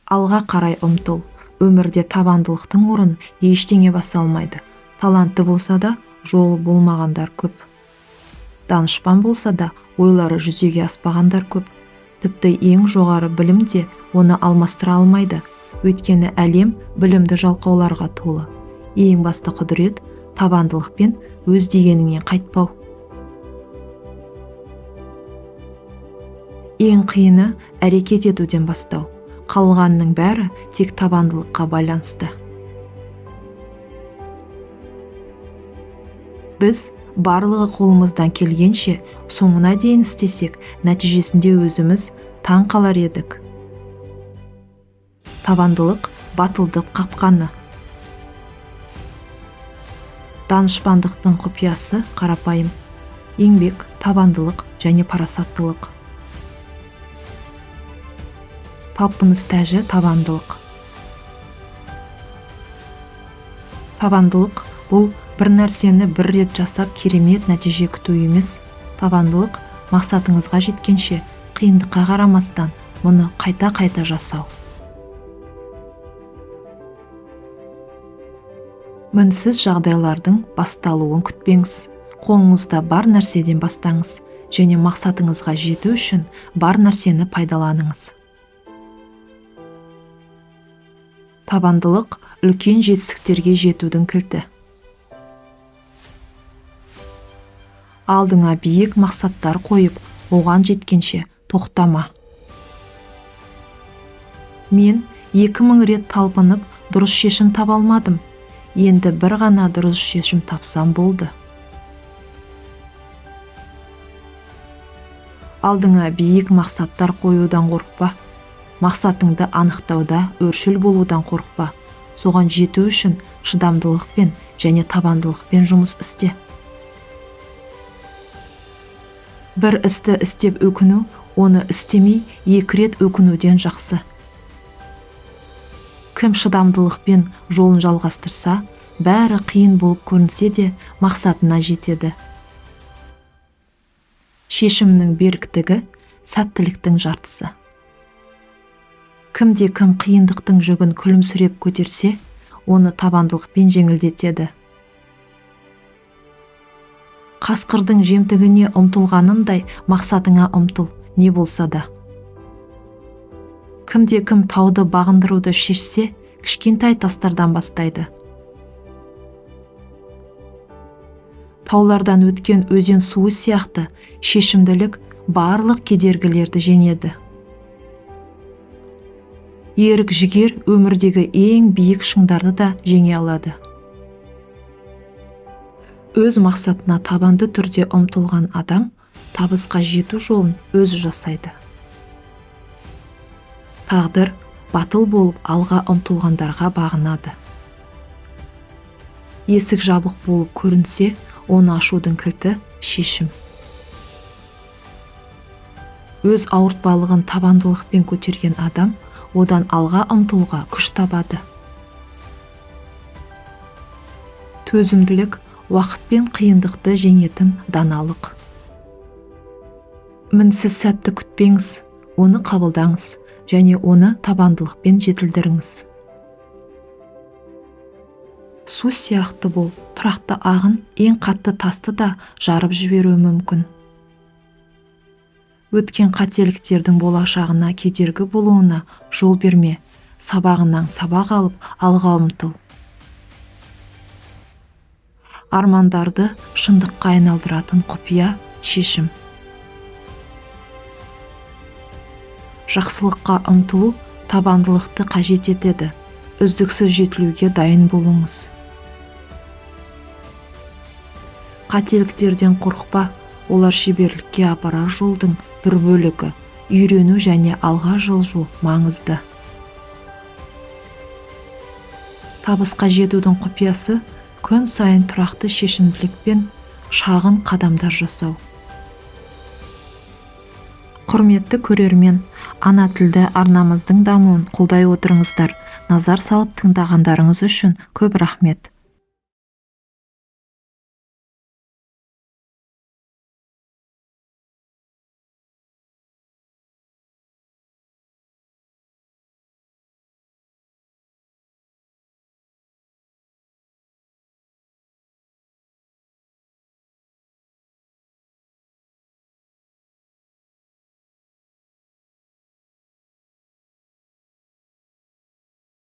Алға қарай ұмтыл. Өмірде табандылықтың орнын ештеңе баса алмайды. Талантты болса да, жолы болмағандар көп. Данышпан болса да, ойлары жүзеге аспағандар көп. Тіпті ең жоғары білім де оны алмастыра алмайды. Өйткені әлем білімді жалқауларға толы. Ең басты құдірет табандылық пен өз дегеніңнен қайтпау. Ең қиыны әрекет етуден бастау. Қалғанның бәрі тек табандылыққа байланысты. Біз барлығы қолымыздан келгенше соңына дейін істесек, нәтижесінде өзіміз таң қалар едік. Табандылық батылдық қапқаны. Данышпандықтың құпиясы қарапайым. Еңбек, табандылық және парасаттылық. Талпыныс тәжі табандылық. Табандылық бұл бір нәрсені бір рет жасап керемет нәтиже күту емес. Табандылық мақсатыңызға жеткенше қиындыққа қарамастан мұны қайта-қайта жасау. Мінсіз жағдайлардың басталуын күтпеңіз. Қолыңызда бар нәрседен бастаңыз және мақсатыңызға жету үшін бар нәрсені пайдаланыңыз. Табандылық үлкен жетістіктерге жетудің кілті. Алдыңа биік мақсаттар қойып, оған жеткенше тоқтама. Мен 2000 рет талпынып, дұрыс шешім таба алмадым. Енді бір ғана дұрыс шешім тапсам болды. Алдыңа биік мақсаттар қоюдан қорықпа. Мақсатыңды анықтауда өршіл болудан қорықпа. Соған жету үшін шыдамдылықпен және табандылықпен жұмыс істе. Бір істі істеп өкіну, оны істемей екі рет өкінуден жақсы. Кім шыдамдылықпен жолын жалғастырса, бәрі қиын болып көрінсе де мақсатына жетеді. Шешімнің беріктігі сәттіліктің жартысы. Кімде кім қиындықтың жүгін күлімсіреп көтерсе, оны табандылықпен жеңілдетеді. Қасқырдың жемтігіне ұмтылғанындай мақсатыңа ұмтыл, не болса да. Кімде кім тауды бағындыруды шешсе, кішкентай тастардан бастайды. Таулардан өткен өзен суы сияқты шешімділік барлық кедергілерді жеңеді. Ерік жігер өмірдегі ең биік шыңдарды да жеңе алады. Өз мақсатына табанды түрде ұмтылған адам табысқа жету жолын өзі жасайды. Тағдыр батыл болып алға ұмтылғандарға бағынады. Есік жабық болып көрінсе, оны ашудың кілті шешім. Өз ауыртпалығын табандылықпен көтерген адам одан алға ұмтылуға күш табады. Төзімділік уақыт пен қиындықты жеңетін даналық. Мінсіз сәтті күтпеңіз, оны қабылдаңыз және оны табандылықпен жетілдіріңіз. Су сияқты бол, тұрақты ағын ең қатты тасты да жарып жіберуі мүмкін. Өткен қателіктердің болашағына кедергі болуына жол берме, сабағынан сабақ алып, алға ұмтыл. Армандарды шындыққа айналдыратын құпия шешім. Жақсылыққа ұмтылу табандылықты қажет етеді. Үздіксіз жетілуге дайын болыңыз. Қателіктерден қорықпа, олар шеберлікке апарар жолдың бір бөлігі. Үйрену және алға жылжу маңызды. Табысқа жетудің құпиясы күн сайын тұрақты шешімділікпен шағын қадамдар жасау. Құрметті көрермен, ана тілді арнамыздың дамуын қолдай отырыңыздар. Назар салып тыңдағандарыңыз үшін көп рахмет.